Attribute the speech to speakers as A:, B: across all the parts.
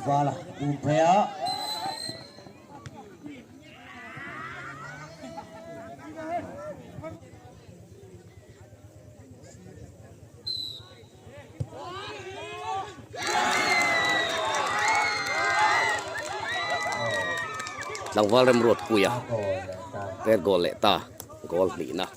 A: Vala um phei a.
B: Tlangval remruat puia red goal leh ta goal hlihna.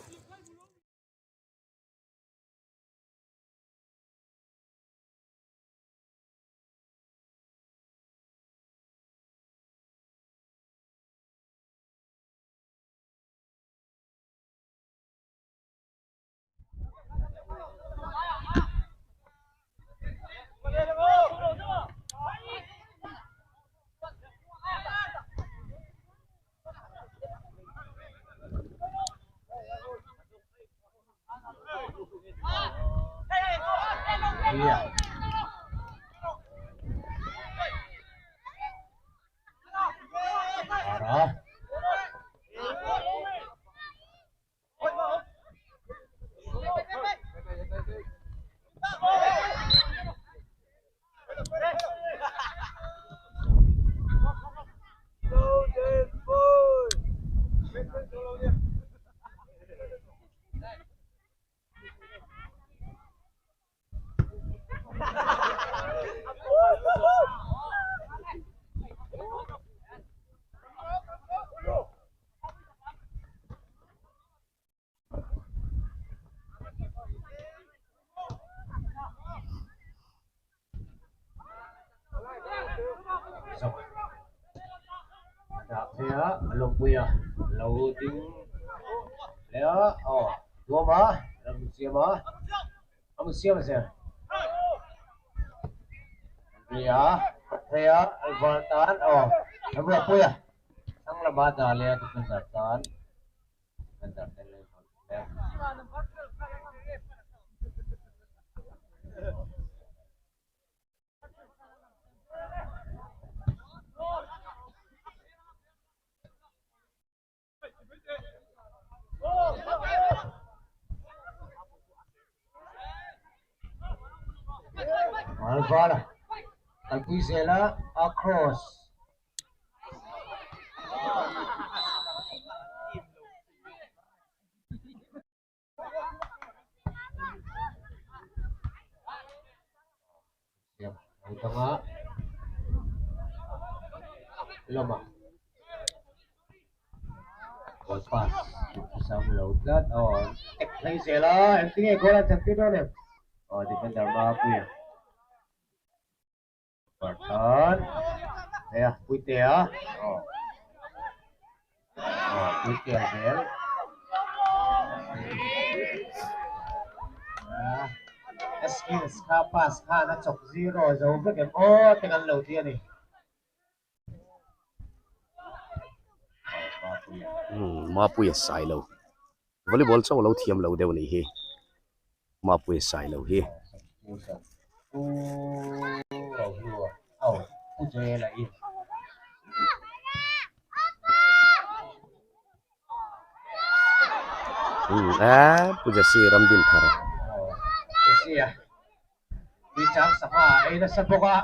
A: Malvala kalpui zela a cross lama ball pass sam lo tlat aw tek thleng zel a engtin nge goal a chan tir dawn em aw defender Mapuia Parthan nia Puitea aw aw Puitea zel a skills kha pass khan a chawk zero zo vek em aw te kan lo ti a ni.
B: Mapuia Sailo volleyball chauh lo thiam lo deuh a nih hi Mapuia Sailo hi. Eee Pu Jesse Ramdinthara.
A: Tui chang sangha a ei nasa bawk a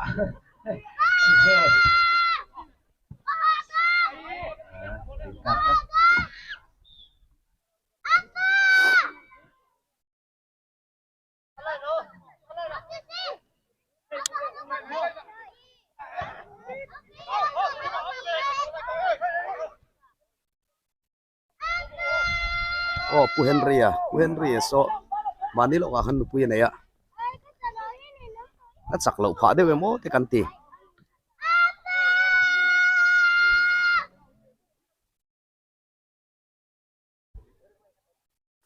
B: Aw Pu Henry a Pu Henry a saw mahni lawkah khan nupui a nei a a chak loh phah deuh em aw te kan ti.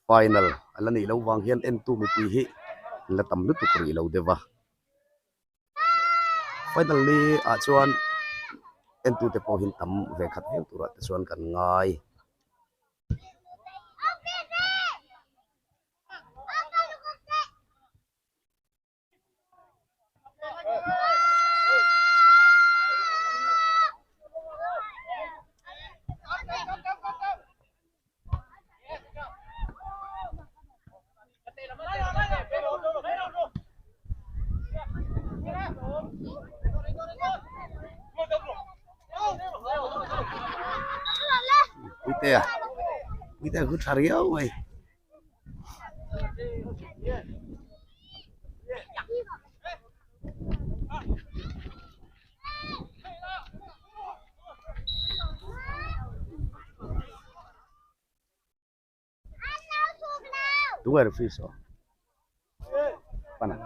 B: Final a la nih loh vang hian entu mipui hi an la tam lutuk rih lo deuh va. Final ni ah chuan entu te pawh hian tam ve khat viau turah te chuan kan ngai. Puitea Puitea khu tha riau mai. Tunge referee saw pana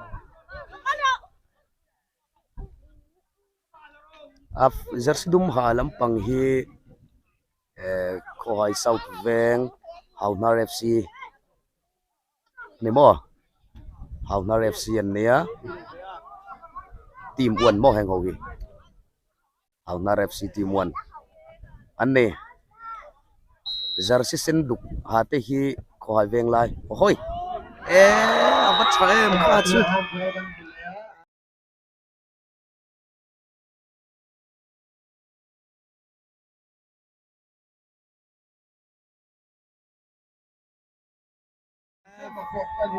B: a jersey dum ha lampang hi eh khawhai south veng hauhnar F C ni maw hauhnar F C an nia team one maw heng ho hi Hauhnar F C team one an ni jersey sen duk ha te hi khawhai veng lai awhawi eh a va tha em kha chu.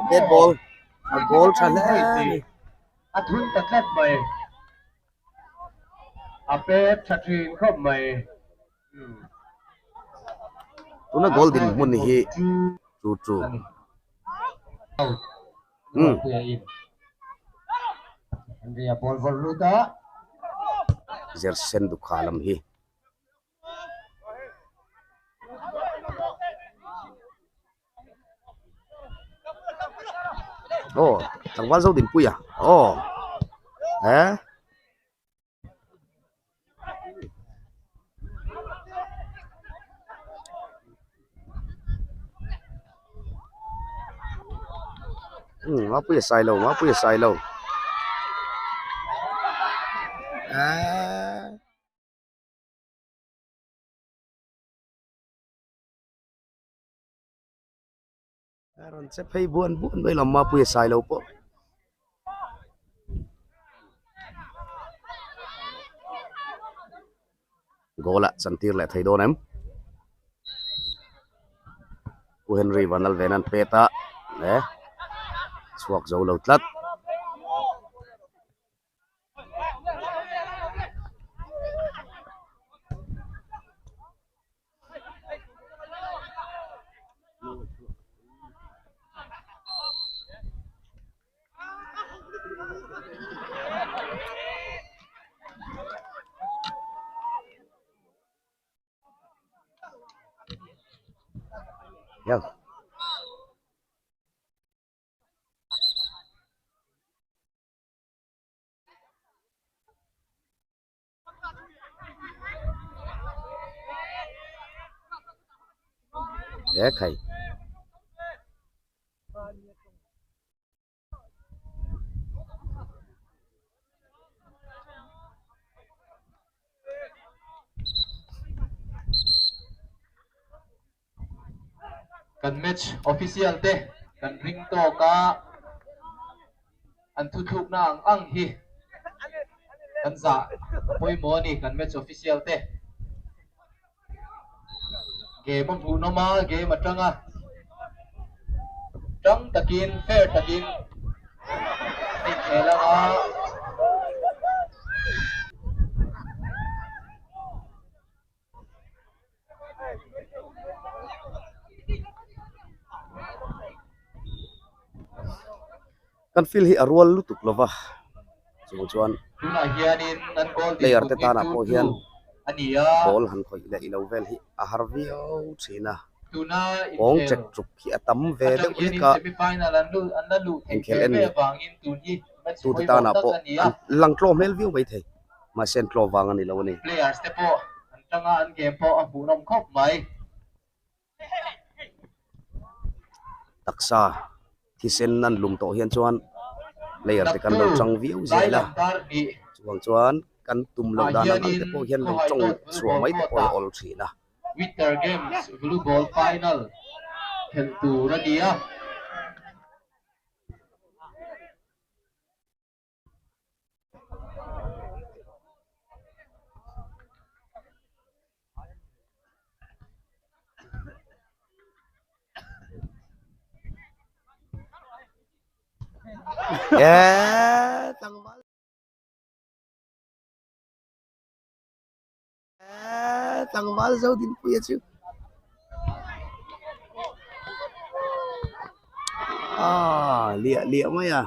B: Dead ball a goal tha hle a ni.
A: A thun ta tlat mai. A pep tha thin khawp mai.
B: Tuna goal din hmun hi chu chu.
A: Um.
B: Jersen dukha lam hi. Aw tlangval zo dinpui a aw he umm Mapuia Sailo Mapuia Sailo eee. A rawn che phei buan buan mai lam Mapuia Sailo pawh. Goal ah chantir leh thei dawn em? Pu Henry Vanlalven an pet a, e chhuak zo lo tlat. He khai.
C: Kan match official te kan ring tawk a, an thuthlukna ang ang hi kan zah a pawimawh a ni kan match official te. Game a hmuhnawm a, game atanga tang takin fair takin a inkhel ang a.
B: Kan field hi a rual lutuk lo va, chuvang chuan
C: Tunah hianin an goal
B: player
C: dinhmun
B: te
C: hi
B: tanah pawh hian
C: 2-2 a ni a.
B: ball han khawih leh ilo vel hi a har viau thin a,
C: Tuna
B: kawng
C: inkhel
B: chek chuk hi a tam ve
C: atang
B: deuh
C: hianin
B: hlek a.
C: semi final an lut an la luh theih
B: Inkhel
C: ve
B: en
C: ve avangin tun hi match
B: tute
C: pawimawh
B: tanah
C: tak
B: pawh
C: a ni a.
B: an lang tlawm hmel viau maithei. Mahse an tlawm vang a ni lo a ni.
C: Players te pawh an tanga an game pawh a hmuhnawm khawp mai.
B: Taksa thisen an lum tawh hian chuan player te kan lo chang viau zel a, chuvang chuan kan tum loh dan ang ang te pawh hian lo tawng chhuah mai te pawh hi a awl thin a.
C: Winter Games Volleyball Final khelh tur a ni a.
B: Eee tlangval eee tlangval zo dinpuia chu. Ah liah liah mai a.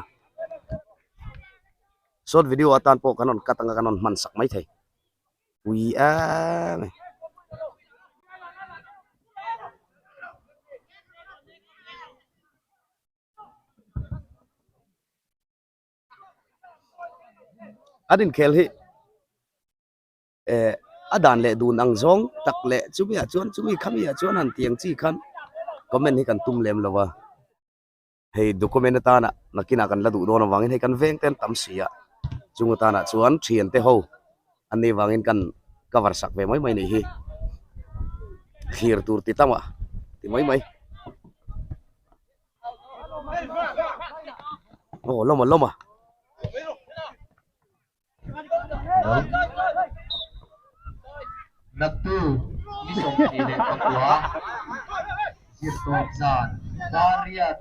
B: Short video atan pawh kan rawn cut anga kan rawn hman sak mai thei. Pui em e. An inkhel hi eh a dan leh dun ang zawng tak leh chumi ah chuan chumi khami ah chuan han ti ang chi khan comment hi kan tum lem lo a hei document atana nakinah kan la duh dawn avangin hei kan veng te an tam si a chung atana chuan thian te ho an nih vangin kan cover sak ve mai mai nih hi thlir tur ti tam a ti mai mai. Aw lawm a lawm a.
C: Naktu ni 24 zirtawp zan Dariat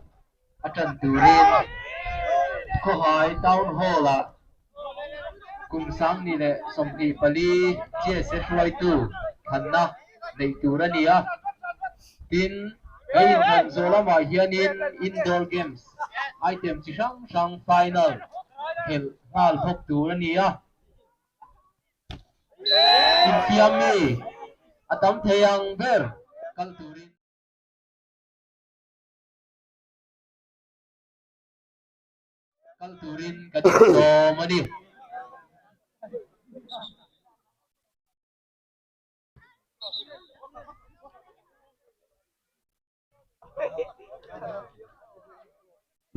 C: a tan turin Khawhai Town Hall ah kum 2024 GSA hruaitu thlanna neih tur a ni a. Tin, he inthlan zawh lamah hianin indoor games item chi hrang hrang final khelh nghal bawk tur a ni a. Infiam mi a tam thei ang ber kal turin. Kal turin kan insawm a ni.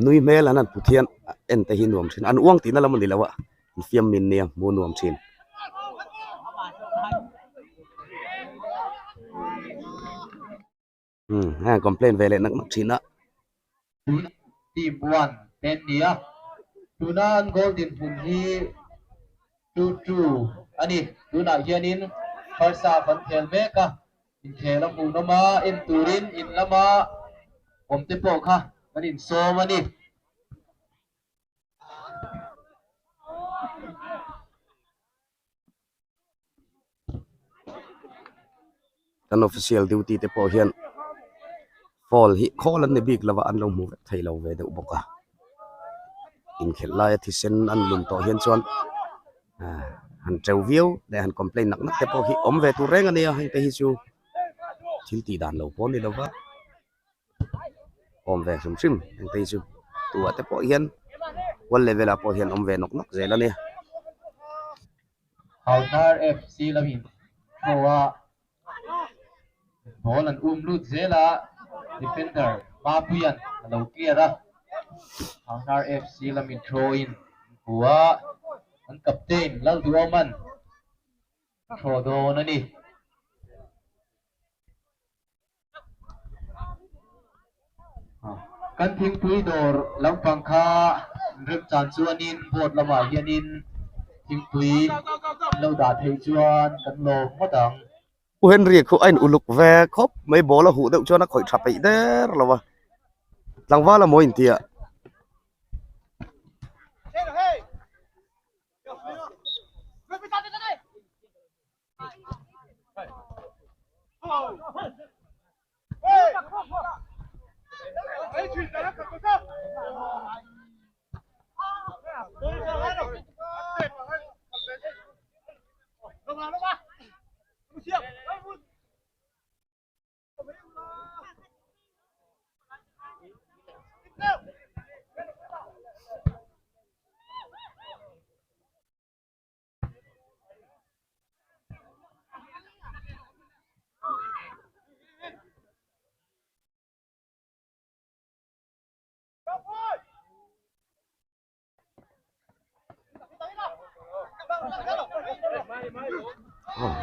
B: Nui hmel an han put hian en te hi nuam thin an uang tihna lam a ni lo a infiam min nia hmuh nuam thin. Umm heng complain ve leh nak nak thin a.
C: Tun team one te an ni a, tuna an goal dinhmun hi 2-2 a ni. Tunah hianin first half an khel mek a, inkhel a hmuhnawm a, en turin in lama awm te pawh kha kan insawm a ni.
B: Kan official duty te pawh hian phone hi khawl an ni bik lo a an lo hmu vek thei lo ve deuh bawk a inkhelh laia thisen an lum tawh hian chuan ah han teu viau leh han complaint nak nak te pawh hi awm ve tur reng a nia heng te hi chu thil tih dan lo pawh a ni lo va. Awm ve hrim hrim heng te hi chu tuah te pawh hian world level ah pawh hian awm ve nawk nawk zel a nia.
C: Hauthar FC lamin throw a ball an um lut zel a defender Mapuia'n a lo clear a Hauthar FC lamin throw in an hmu a an captain Lalduhawma'n throw dawn a ni. Kan thingpui dawr lampang kha remchan chuanin board lamah hianin thingpui an lo dah theih chuan kan lawm ngawt ang.
B: Pu Henry khu a in uluk ve khawp mai ball a huh deuh chuan a khawih tha peih der lo a, tlangval a maw intia.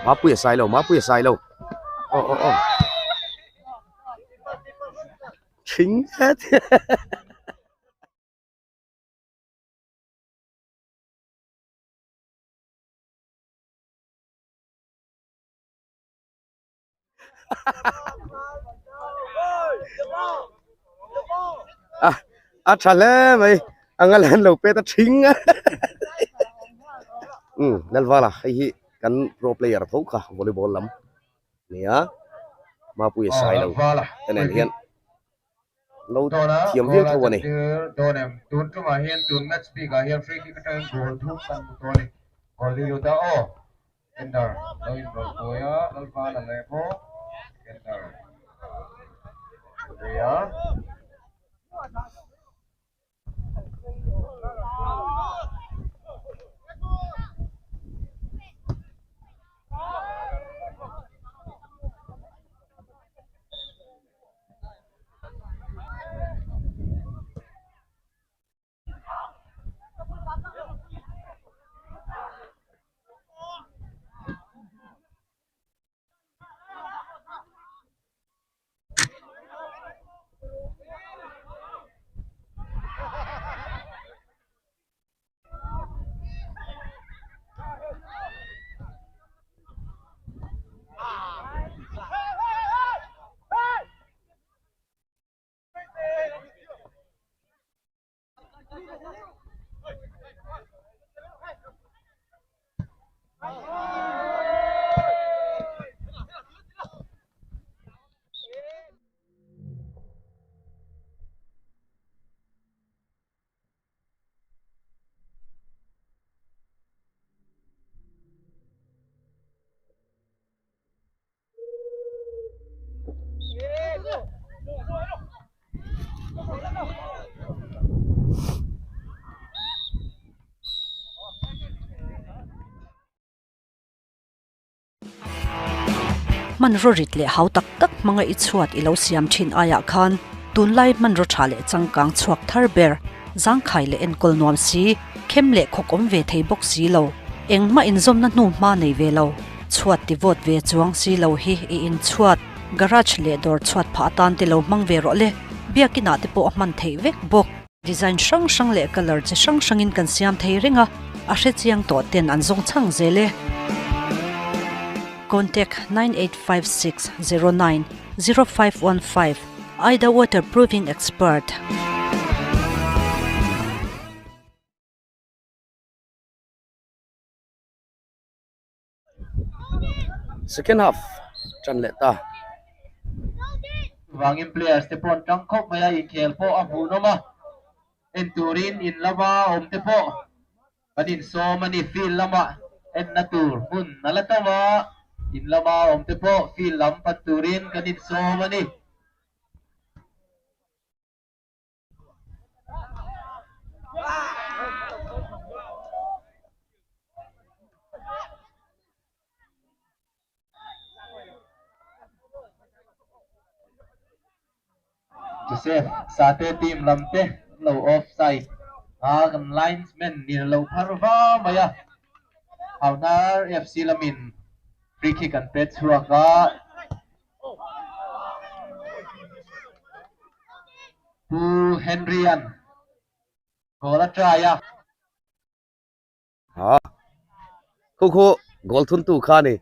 B: Mapuia sai lo Mapuia sai lo aw aw aw thing het. A a tha hle mai anga lan lo pet a thing a umm Lalvala hei hi kan pro player tho kha volleyball lam nia Mapuia Sailo te nen hian. Lo thiam viau tho a ni.
A: Dawn em? Tun tumah hian tun match bikah hian free kick atangin goal thum kan hmu tawh a ni. Goal hi lut a aw. Defender lo inrawlh buai a, Lalvala leh bawk defender Ria.
D: Hmanraw rit leh hau tak tak hmanga i chhuat i lo siam thin aiah khan tunlai hmanraw tha leh changkang chhuak thar ber zangkhai leh enkawl nuam si, khem leh khawk awm ve thei bawk si lo, engmah inzawmna hnu hma nei ve lo, chhuat ti vawt ve chuang si lo hi i inchhuat, garage leh dawr chhuat phah atan te lo hmang ve rawh le, biakinah te pawh a hman theih vek bawk. Design hrang hrang leh colour chi hrang hrangin kan siam thei reng a, a hrechiang tawh ten an zawng chhang zel e. Contact 985609 0515 Aida Waterproofing Expert.
B: Second half tan leh ta.
C: Vangin players te pawh an tang khawp mai a, inkhel pawh a hmuhnawm a, en turin in lama awm te pawh kan insawm a ni. Field lama enna tur hmun a la tam a, in lama awm te pawh field lam pan turin kan insawm a ni. Joseph Sate team lam te an lo offside a, kan linesman ni lo phar va mai a, Hauhnar FC lamin free kick an pet chhuak a. Pu Henry-a'n goal a try a.
B: Ha. Khu khu goal thun tu kha ni.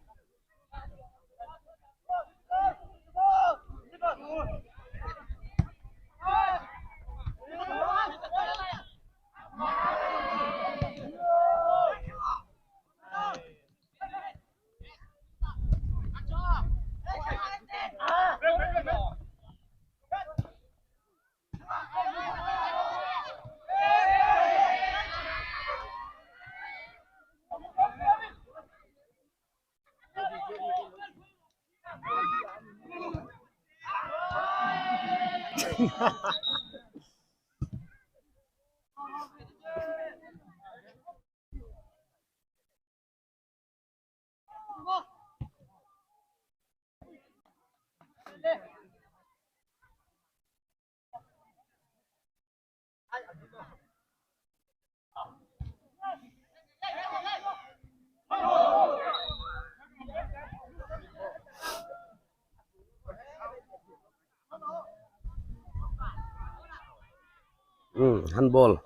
B: Handball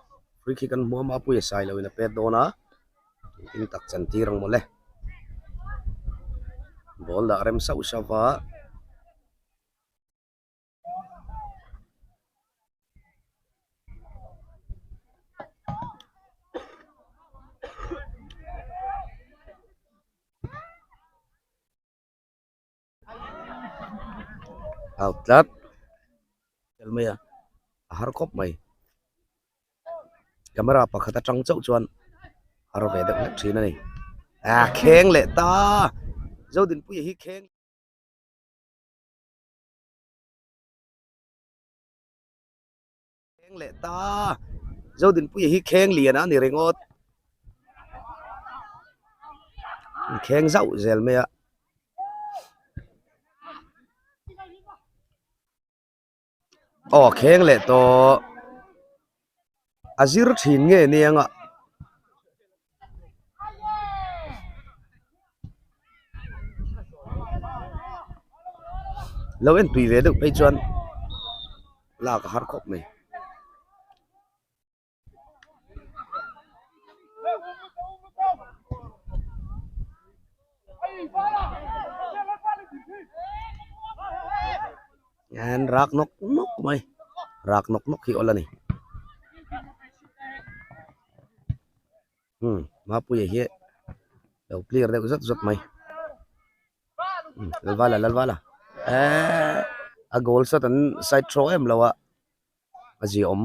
B: free kick an hmu a mapui a sai loin a pet dawn a in tak chan tir ang mawle ball dah rem sauh sauh va. Out tlat tel mai a. A har khawp mai. Camera pakhat atang chauh chuan har ve deuh hlek thin a ni. Ah kheng leh ta! Zodinpuia hi kheng. Kheng leh ta! Zodinpuia hi kheng lian a ni ringawt. Kheng zauh zel mai a. Aw kheng leh tawh a zir thin nge nia nga lo en tui ve deuh phei chuan lak a har khawp mai. An rak nawk nawk mai rak nawk nawk hi awl a ni umm Mapuia hi lo clear deuh zawt zawt mai Lalvala Lalvala eehh a goal shot an side throw em lo a. a ziaawm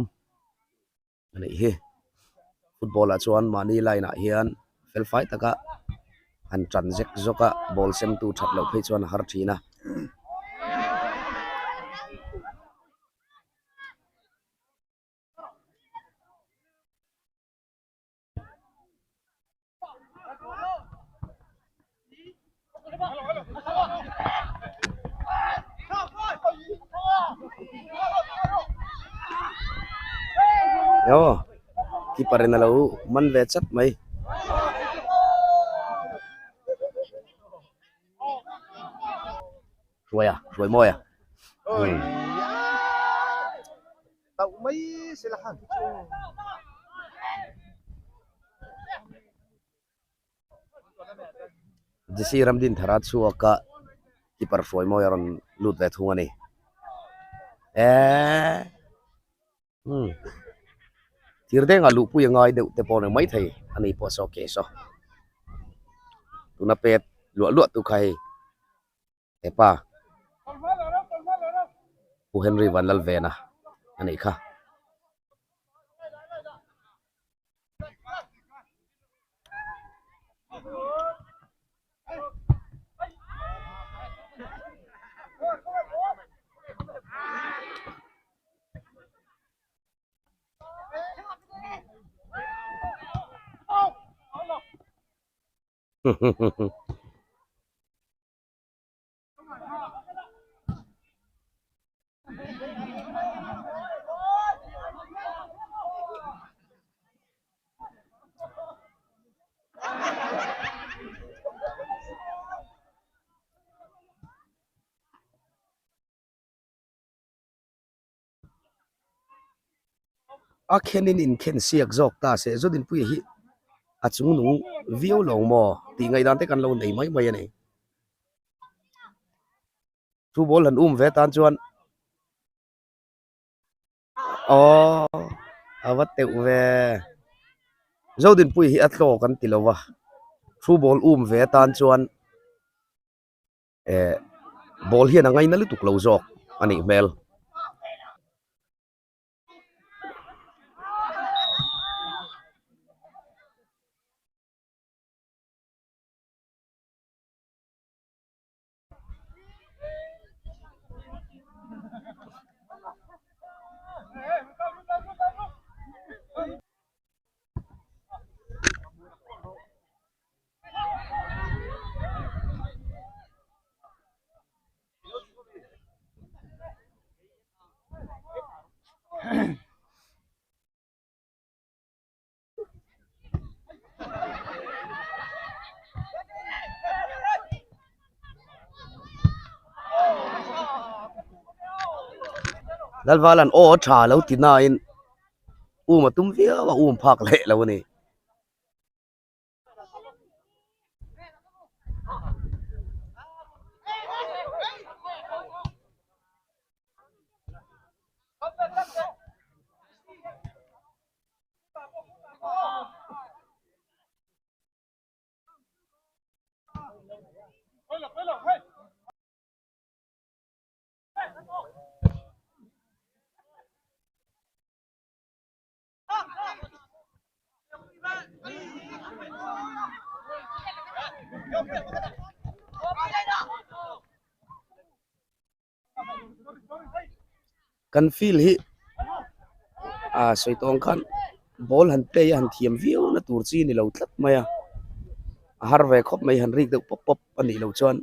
B: a nih hi football ah chuan mahni line ah hian fel fai taka han tan zek zawk a ball sem tu that loh phei chuan a har thin a. Aw keeper in alo man ve chat mai. Hruaia hruai mawi a. Jesse Ramdinthara chhuaka keeper hruai mawi a rawn lut ve thung a ni. Eeee umm thir dengah luhpui a ngai deuh te pawh a ni maithei a ni pawh saw ke saw tuna pet luah luah tu kha hei. Hepa Pu Henry Vanlalvena a nih kha. A khenin inkhen siak zawk ta se Zodinpuia hi a chung nung viau lo maw tih ngaihdan te kan lo nei mai mai a ni. Thu ball han um ve tan chuan aw a va teuh ve Zodinpuia hi a tlaw kan ti lo va thu ball um ve tan chuan eh ball hian a ngaina lutuk lo zawk a nih hmel. Lalvalan aw tha lo ti nain um a tum viau a um phak leh lo a ni. Kan field hi ah sawi tawh ang khan ball han play a han thiam viau na tur chi ni lo tlat mai a a har ve khawp mai han rik deuh pawp pawp a nih loh chuan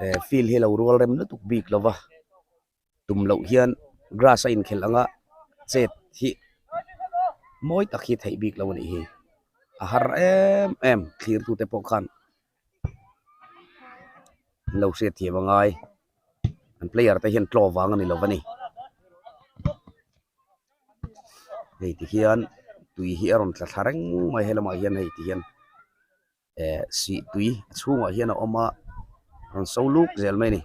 B: eh field hi a lo rual rem lutuk bik lo va tum loh hian grass a inkhelh anga chet hi mawi tak hi theih bik lo a nih hi a har em em thlir tute pawh khan. An lo hriat thiam a ngai an player te hian tlaw vang a ni lo a ni hei ti hian tui hi a rawn tla thla reng mai helamah hian hei ti hian eh sih tui a chhungah hian a awm a rawn so luk zel mai a ni.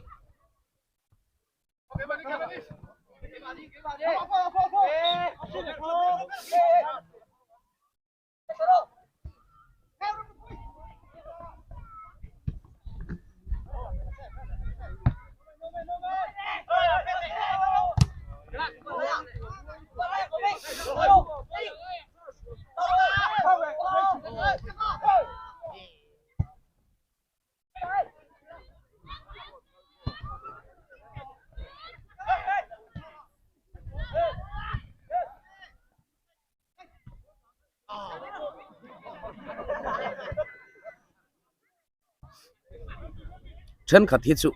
B: Thenkhat hi chu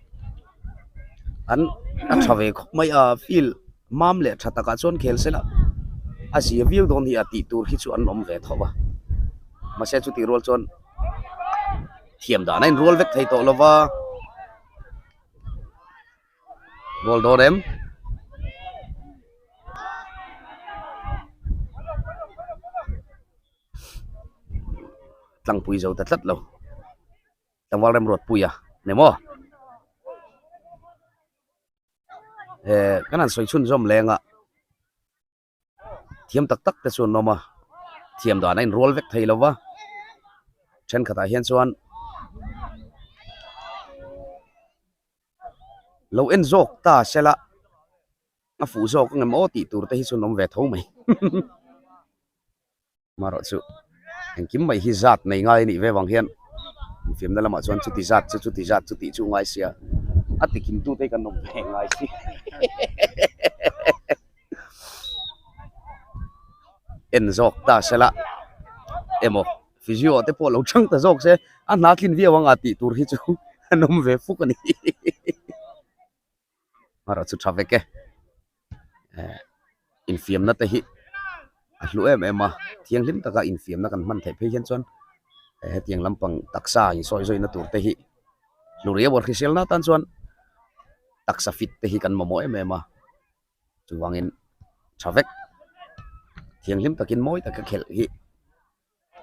B: an a tha ve khawp mai a field mam leh tha takah chuan khel se la a zia viau dawn hi a tih tur hi chu an awm ve tho a mahse chutih rual chuan thiam dan a inrual vek thei tawh lo va. Goal dawn em? Tlangpui zo ta tlat lo. Tlangval remruat pui a ni maw? Eh, kan han sawi chhunzawm leng a. Thiam tak tak te chu an awm a, thiam dan a inrual vek thei lo va, thenkhatah hian chuan lo en zawk ta sela a fuh zawk ang em aw tih tur te hi chu an awm ve tho mai. Amaherawh chu engkim mai hi zat nei ngai a nih ve vang hian infiamna lamah chuan chuti zat chu chuti zat chu tih chu ngai sia a ti kim tute hi kan awm ve ngai si en zawk ta sela emaw physio te pawh lo chang ta zawk se a hna tlin viau anga tih tur hi chu an awm ve fuk a ni. Amaherawh chu tha vek e eh infiamna te hi a hlu em em a thianghlim taka infiamna kan hman theih phei hian chuan hetiang lampang taksa insawi zawina tur te hi hlu riau a hriselna atan chuan taksa fit te hi kan mamawh em em a chuvangin tha vek thianghlim takin mawi taka khelh hi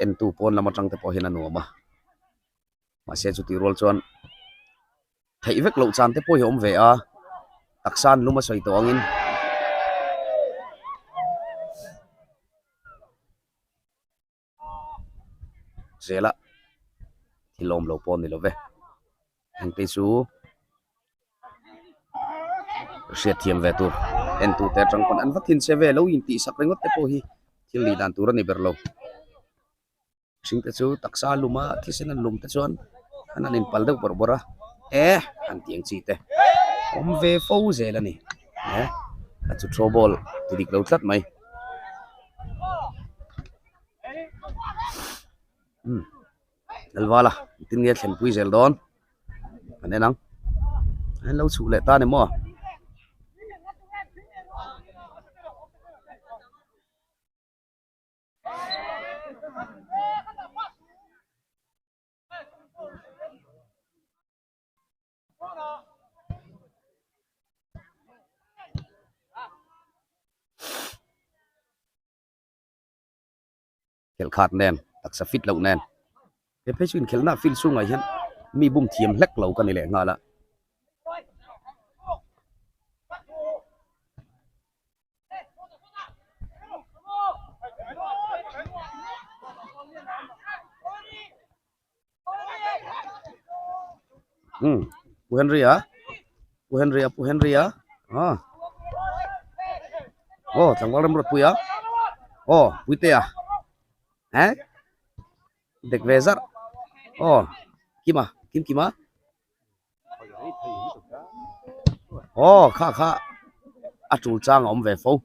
B: entu pawn lam atang te pawh hian a nuam a mahse chutih rual chuan. Theih vek loh chan te pawh hi a awm ve a, taksa an lum a sawi tawh angin. Zela thil awm lo pawh a ni lo ve, engte chu hriatthiam ve tur entute atang pawn an va thinchhe ve lo intihsak ringawt te pawh hi thil nih dan tur a ni ber lo. Mihring te chu taksa a lum a thisen an lum te chuan an han inpal deuh bawrh bawrh a eh han tih ang chi te awm ve fo zel a ni eh a chu throw ball ti dik lo tlat mai umm Lalvala engtin nge a thlenpui zel dawn kan en ang an lo chhuh leh ta a ni maw. Khelh khat nen taksa fit loh nen he phei chu inkhelhna field chhungah hian mi bum thiam hlek lo ka ni leh nghal a. Um Pu Henry a Pu Henry a Pu Henry a ah aw tlangval remruatpui a aw Puitea eh dek ve zarh aw. Kima Kim Kima aw kha kha a tul chang a awm ve fo.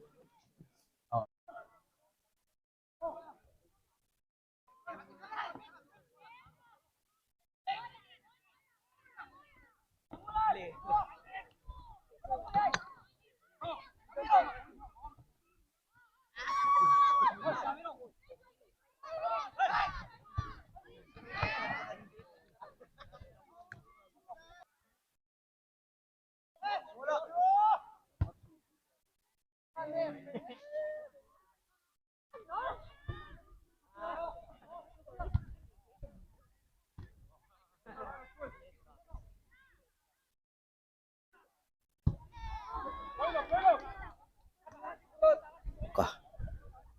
B: Ka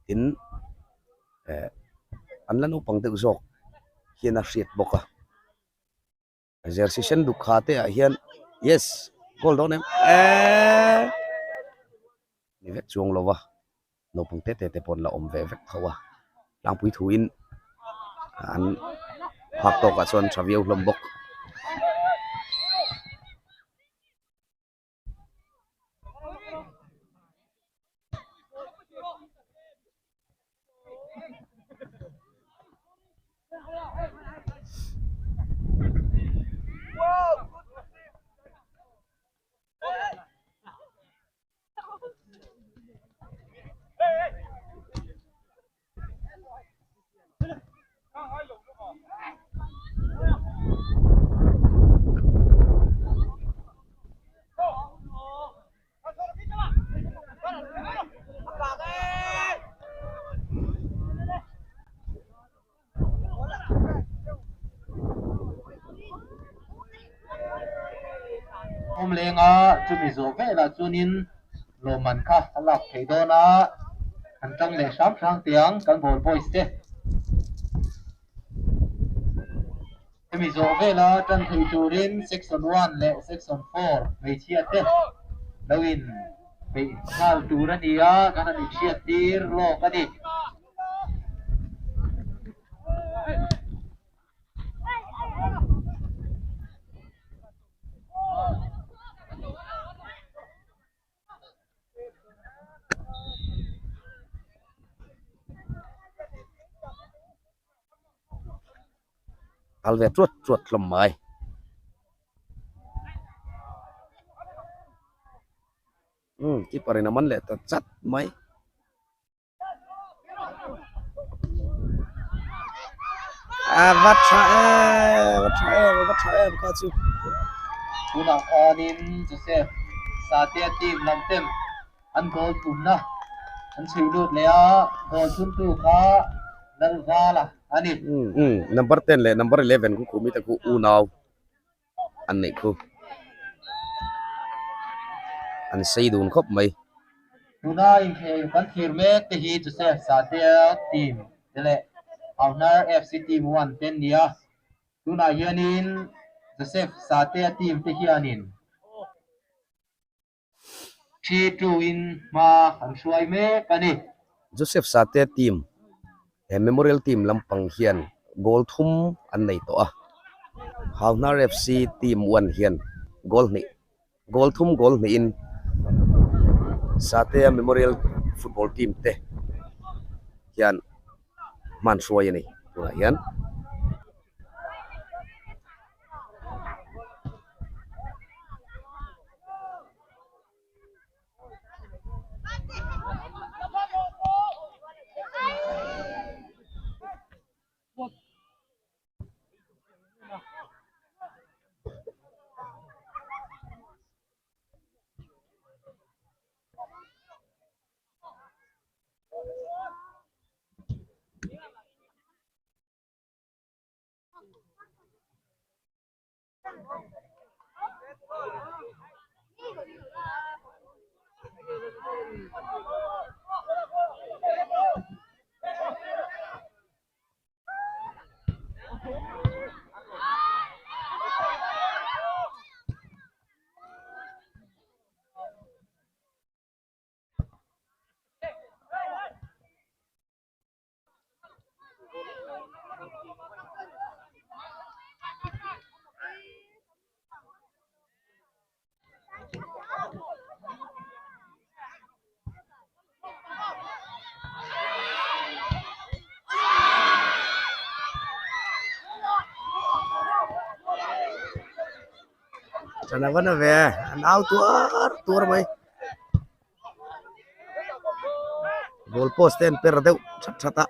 B: tin eh an la naupang deuh zawk hian a hriat bawk a. Jersey sen duk kha te ah hian yes goal dawn em eeee ni vek chuang lo va naupang te te te pawh an la awm ve vek tho a tlangpui thu in an phak tawk ah chuan tha viau hlawm bawk.
C: Awm lenga chumi zawh velah chuanin lawmman kha a lak theih dawn a, an tang leh hram hram teh ang kan ball boys te. Hemi zawh vela tan thei turin section 1 leh section 4 hmeichhia te lo in peih nghal tur a ni a, kan han inhriat tir lawk a ni.
B: Kal ve chuat chuat hlawm mai. Umm keeper in a man leh ta chat mai. A va tha em a tha em a va tha em kha chu.
C: Tunah khanin Joseph Satea team lam ten an goal thumna an chhui lut leh a, goal thumtu kha Lalvala a ni.
B: Umm number 10 leh number 11 khu khumi te khu unau an neih khu an sei dun khawp mai.
C: Tuna inkhel kan thlir mek te hi Joseph Satea team te leh Hauhnar FC team 1 te an ni a. Tunah hianin Joseph Satea team te hianin 3-2 in hma an hruai mek a ni.
B: Joseph Satea team he Memorial team lampang hian goal thum an nei tawh a, Hauhnar FC team 1 hian goal hnih goal thum goal hnihin Satea Memorial football team te hian hman hruai a ni tunah hian. Chan a va na ve an au tuar tuar mai. Goal post te an per deuh that that a.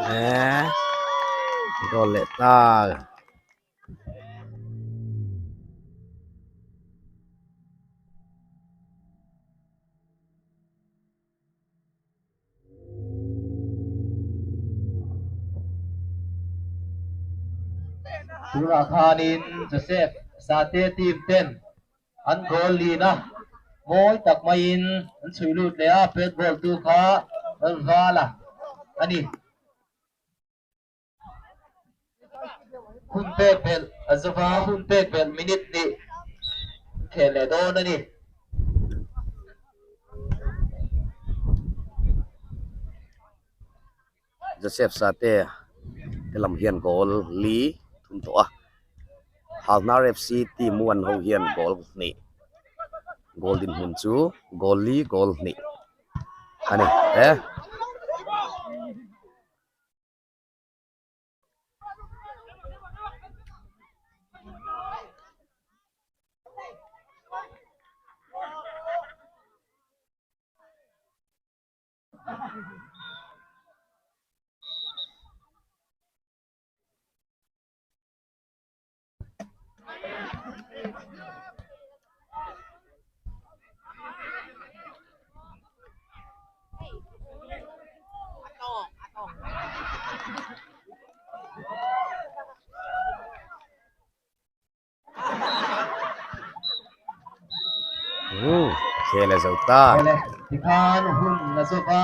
B: Eh, goal leh ta.
C: Tunah khanin Joseph Sate team ten an goal lin a, mawi tak maiin an chhui lut leh a, pet ball tu kha Lalvala a ni. Hun pek belh a zova, hun pek belh minute hnih an khel leh dawn a ni.
B: Joseph Sate te lam hian goal li thum tawh a, Halhnar FC team one ho hian goal hnih goal dinhmun chu goal li goal hnih a ni e. Khel a zo ta.
C: Tikhan hun a zo va.